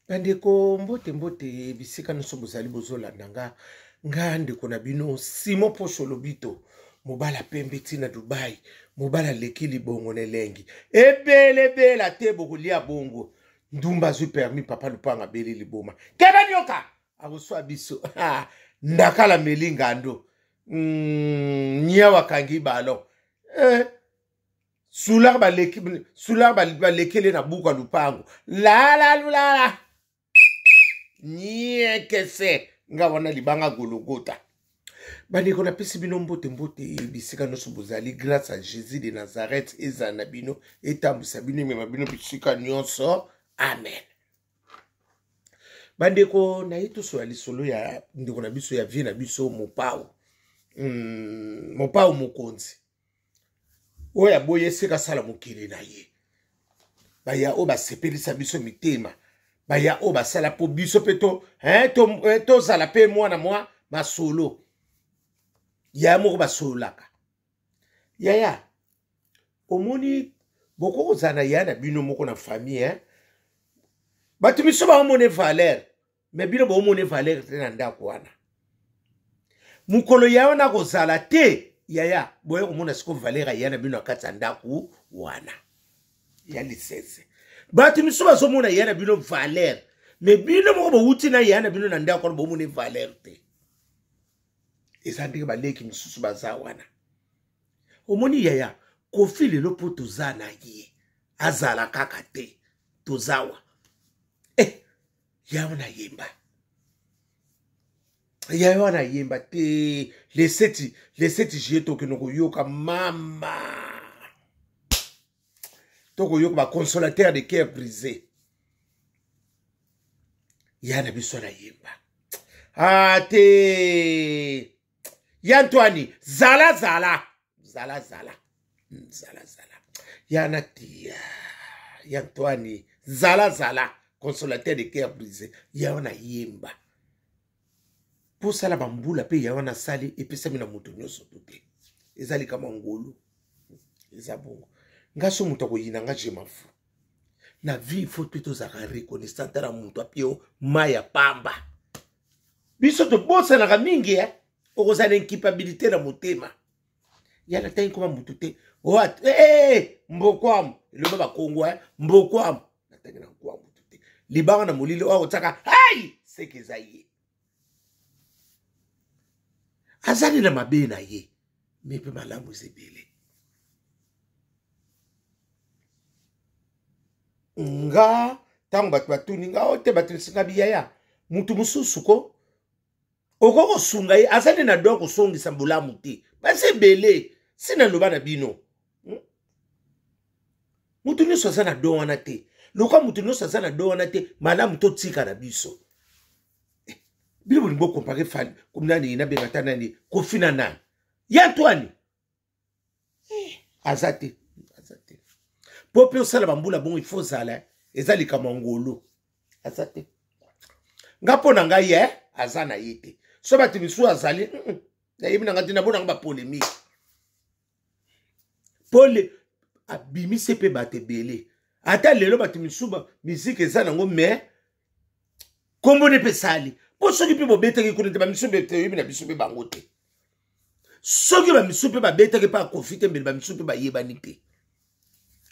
Bandeko, mbote mbote bisika nyonso bozali bozolanda nga. Nga ndeko na bino Simon Posho Lobito, mobala pembe ti na Dubai, mobala aleki libongo na elengi ebelebela te, bokolia bongo. Ndumba azwi permis, papa lupanga abeli liboma, keba nyoka akoswa biso. Ndakala meli ngando, nyawa akangi ballon, Soulard baleki, soulard balekele na buku ya lupango lalalulala niekese nga wana libanga gologota. Bandeko, napesi bino mbote mbote bisika nyonso bozali. Grâce à Jésus de Nazareth ezala na bino, etambwisa bino, emema bino bisika nyonso, amen. Bandeko, naye tosola lisolo ya ndeko na biso, ya vie na biso Mopao, Mopao mokonzi oyo aboyi esika asala mokili na ye. Baya oyo basepelisa biso mitema, baya oyo basala mpo biso mpe tozala mpe mwana mwa masolo yaya moko basololaka. Yaya, omoni, bokoki kozala na yaya na bino moko na famille, eh? Bato miso baomone valeur, me bino bomoni valeur te na ndako wana. Mokolo ya wana kozala te, yaya, boye komona siko valeur aya na bino na kati ya ndako wana ya lisese. Bato misusu bazomona ya na bino valeur, me bino moko bowuti na ya na bino na ndako wana, bomoni valeur te. Eza ndenge baleki misusu baza wana. Omoni yaya Kofi lelo, mpo toza na ye, azala kaka te, tozawa ya wana yemba, ya wana yemba te. Le 7 juillet tokende koyoka mama, tokoyoka baconsolateur de cœur brisé. Ya na biso na yemba a te. Ya Antoine, zala zala zala zala zala zala ya na tia. Ya Antoine, zala zala, consolateur de cœur brisé, ya wana yemba mposala bambula mpe ya wana asali epesami na moto nyonso to te. Eza likambo ya ngolu, eza bongo. Nga so moto akoyina nga, je m'en fous. Na vie faut mpe tozalaka reconnaissant. Tala moto apie yo mai ya pamba, biso tobosanaka mingi, eh? Okozala incapabilité na motema ya natangi koma motu te. Hey, mbokwamu eloba bakongo, eh? Mbokwamu natangi na nkwa motu te, libanga na molili oyo akotiaka ai seke eza ye azali na mabe na ye, me mpe malamu eza ebele. Nga ntango bato batuni nga o te, bato esinga biyaya motu mosusu ko okoki kosunga ye, azali na do kosongisa bolamu te. Basi ebele si naloba na bino, Motu nyonso aza na do wana te. Lokola motu nyonso aza na do wana te, malamu totika na biso. Bino bolingi bokompare Fally nani, nabenga ta nani, Kofi na nani, ya Antoine, aza te, aza te. Po mpe osala bambula bongo, ifo ozala, eza likambo ya ngolu. Aza te. Nga mpo na ngai, ye aza na ye te. So bato misusu azali, nayebi na ngai te, nabonanga bapolémique pole abimise mpe bato ebele. Ata lelo bato misusu miziki eza nango, mais nkombo nde mpe esali mpo soki mpe bobetaki kuna te, bamisu mpe toyebi na biso mpe bango te. Soki bamisu mpe babetaki mpe akofi te, mbele bamisu mpe bayebani te.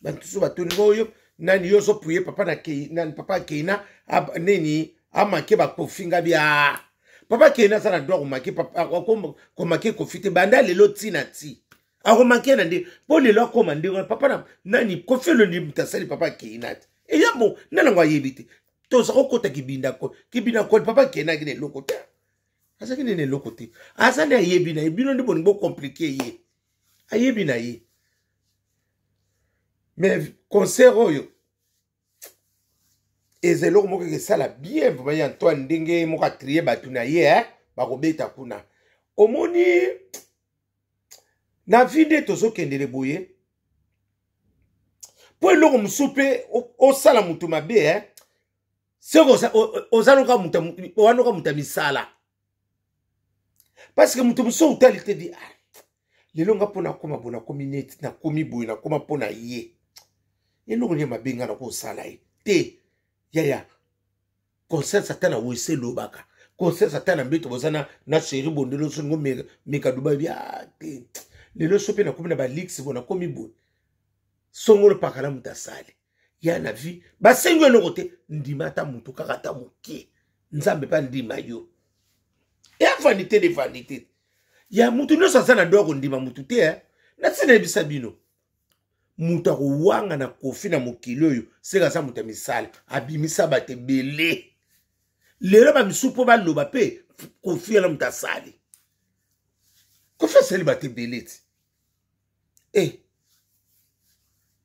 Bamisusu batuni oyo nani, yo ozopuye papa na kei nani, papa Keina nini amake bakofi. Nga bia papa Keina aza na droit komake, komake Kofi te. Banda lelo ntina ti akomake na nde mpo lelo akoma ndenge wana. Papa na nani, Kofi Olomide moto asali papa Keina te. Eya mo nani yango ayebi te. Toza kokota kibinda kibinda koli. Papa Keina aki na eloko te, azalaki nini eloko te, aza nde ayebi na ye. Bino nde bolingi bocompliquer ye, ayebi na ye. Mais concert oyo eza eloko moko ekesala bien vraiment. Ya Antoine, ndenge moko atrie bato na ye, eh? Bakobeta kuna. Omoni na vie nde tozokendele boye, mpo eloko mosusu mpe osala moto mabe, eh? Soki oza noka moto ya misala, parce que moto mosusu otali te di, ah, lelo nga mpo nakóma boye, nakomi neti nakomi boye, nakóma mpo na ye, eloko nini mabe nga nakosala ye te. Yaya. Conscience ata na wese elobaka, conscience ata na mbeto boza na, na chéri bondelo soningo meka dubai bia ah, te lelo so mpe nakomi na balix bo nakomi boye songolo pakala moto asali ya na vie basengi eloko te ndima ata moto kaka ata moke nzambe mpe andima yo ya vanité de vanité ya moto nyonso aza na doa kondima moto te eh? nasi nayebisa bino moto akowanga na kofi na mokili oyo seka aza moto ya misala abimisa bato ebele lelo bamisusu mpo baloba mpe kofi yana moto asali kofi asali bato ebele ti e eh.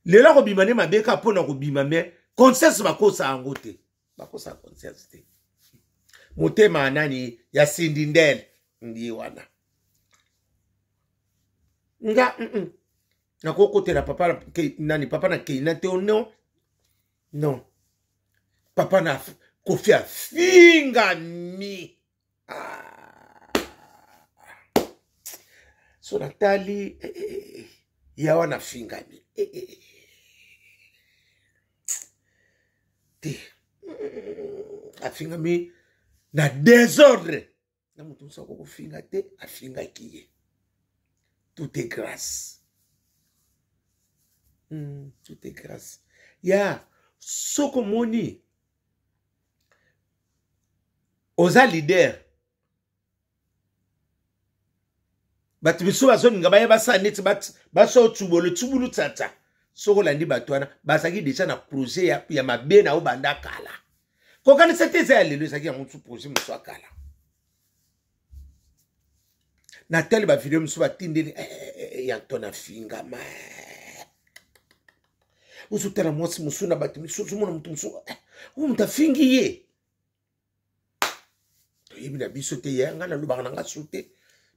lelo akobima nde mabe kaka mpo na kobima me conscience bakosa yango te bakosa conscience te motema ya nani ya sindindele ndiye wana nga mm -mm. nakokotela papa ke, nani papa na keina te oh, non non papa na kofi afingami ah. So natali eh, eh, eh, ya wana afingami eh, eh, eh. Te afingami na desordre na moto mosusu akoki kofinga te afingaki ye tout est grâce tout est grâce ya soki omoni oza leader bato misusu bazolinga baye basala neti baso tsubolo tsubulu tsatsa soki olandi bato wana bazalaki deja na projet ya mabe na yo banda kala kokanisa te eza ya lelo ezalaki yango mosusu projet mosusu ya kala natali bavideo mosusu batindeli eh, eh, eh, ya nto na fingama ozotala mwasi mosusu na bato misusu ozomona moto mosusu oyo moto afingi ye toyebi na biso te ye ngai nalobaka na ngai su te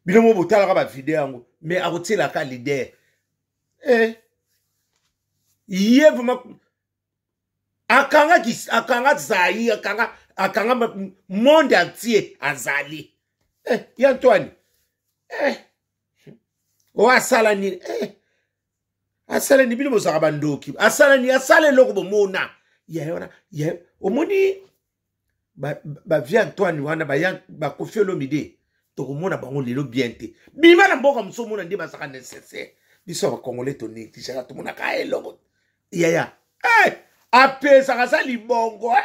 bino mo botalaka bavideo yango mais akotielaka leader eh. ye vraiment akanga akanga zai akanga akanga monde entier azali eh, ye antoine eh. oyo asala nini eh. asala nini bino bozalaka bandoki asala nini asala eloko bomona ye wana ye omoni bavie ba antoine wana bakofi olomide tokomona bango lelo bien te bima na mboka mosusu omona nde bazalaka nécessaire biso ya bacongolais tonegligeaka tomonaka eloko yaya hey, eh, apesaka aza libongo eh?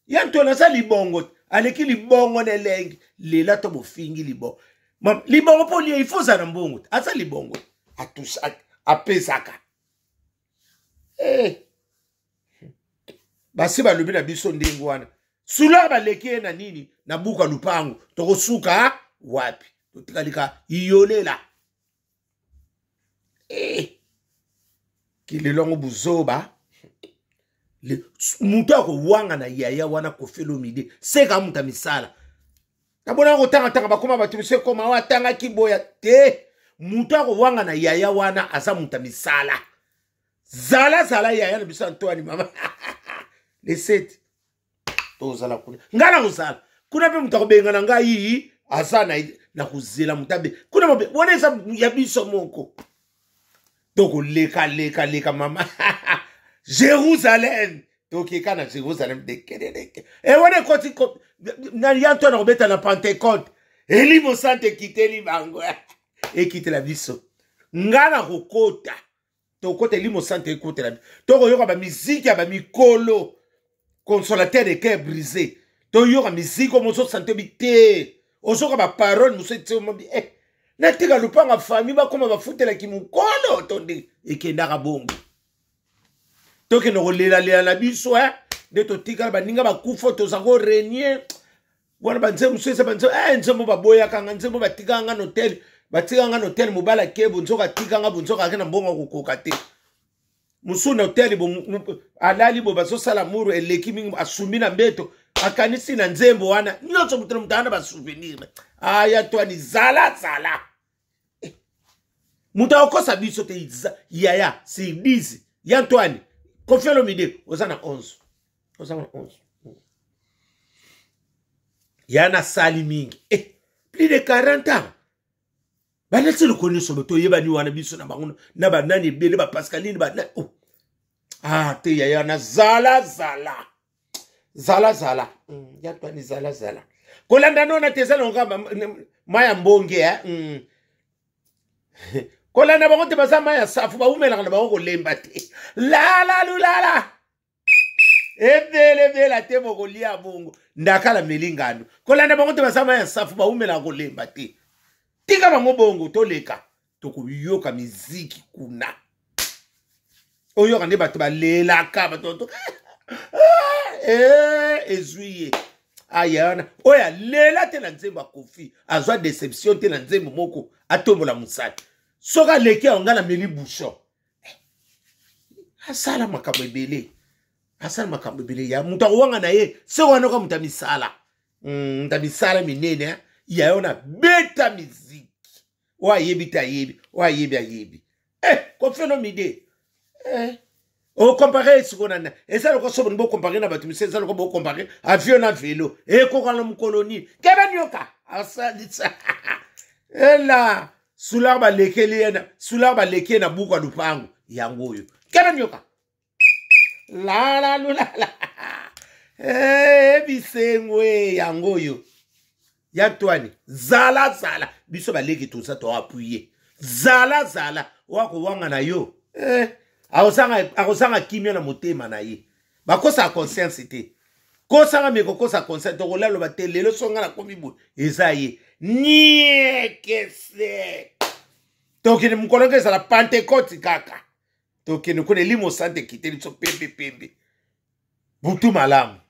ya ntona aza libongo aleki libongo na elengi lela to bofingi libongo libongo mpo lie ifo ozala na mbongo te aza libongo apesaka hey. Eh. Basi balobi na biso ndenge wana sular baleki ye na nini na buka lupango tokosuka wapi totikalika iyolela eh. Kilelo yango buzoba moto akowanga na yaya wana Koffi Olomide seka moto ya misala nabonaka kotangatanga bakoma bato biso ekoma oyo atangaki boya te moto akowanga na yaya wana aza moto ya misala zala zala yaya na biso Antoine mama le 7 tozala kuna ngai nakozala kuna mpe moto akobengana ngai aza na kozela moto abe kuna mabe wana eza ya biso moko tokolekalekaleka mama Jérusalem tokeka na Jérusalem dekeleleke e wana ekoti ya Antoine akobeta na Pentecôte elimo sante ekiteli bango ekitela biso ngai nakokota tokota elimo sante ekotela biso tokoyoka bamiziki ya bamikolo consolateur de cœur brisé toyoka miziki oyo mozo sante bi te ozoka baparole mosusu etiomabi eh, natika lupanga famille bakoma bafutelaki mokolo to nde ekendaka bongo tokende kolelalela na biso eh? nde totikala baninga bakufa toza korenie wana banzembo mosusu eza banzembo eh, nzembo baboyaka nga nzembo batikaka nga na hotel batikaka nga na hotel mobali ake bonzoka atika nga bonzoka ake na mbongo akokoka te mosusu na hotel alali bo bazosala muru eleki mingi asumbi na mbeto akanisi na nzembo wana nyonso moto na moto wana basouvenir aya twani zala zala eh, moto akokosa biso te yaya sur 10 ya Antoine Koffi Olomide oza na 11 oza na 11 ya nasali mingi eh, plus de 40 ans baneti lokolo nyonso toyebani wana biso na bango na banani ebele bapascaline bana oh. Ah te yaya na zala zala Zala zala ya twani zala zala kolanda nona te eza longa mai ya mbonge eh? Kolanda bango te, baza mai ya safu, bawumelaka na bango kolemba te. Lala lulala ebelebela te, bokolia bongo ndakala meli ngando. Kolanda bango te, baza mai ya safu, bawumelaka kolemba te. Tika bango bongo, toleka tokoyoka miziki kuna. Oyoka nde bato balelaka, bato ezwi ye aya wana oyo alela te na nzembo ya Kofi, azwa déception te na nzembo moko, atombola mosali. Soki aleki yango, ngai nameli bouchon. Asala makambo ebele, asala makambo ebele ya moto akowanga na ye se wana oka moto ya misala, moto ya misala minene ya yo na beta miziki. Oyo ayebi te ayebi, oyo ayebi ayebi. Koffi Olomide, okompare sikoyo na eza loko so bolingi bokompare na bato misusu, eza loko bokompare avion na velo, ekoka na mokolo nini? Keba nioka asalisa ela sular balekeli ye na sular, baleki ye na buku ya lupango yango oyo. Keba nioka lala lulala bisengo yango oyo ya twani. Zala zala, biso baleki toza toapuye. Zala zala, oya kowanga na yo akozanga kimia na motema na ye. Bakosaka conscience te, kosanga me kokosa conscience. Tokolaloba te lelo so nga nakomi boye, eza ye niekese. Tokende mokolo ngo ezala Pentecôte kaka, tokende kuna, elimo sante ekiteli biso pembe pembe. Butu malamu.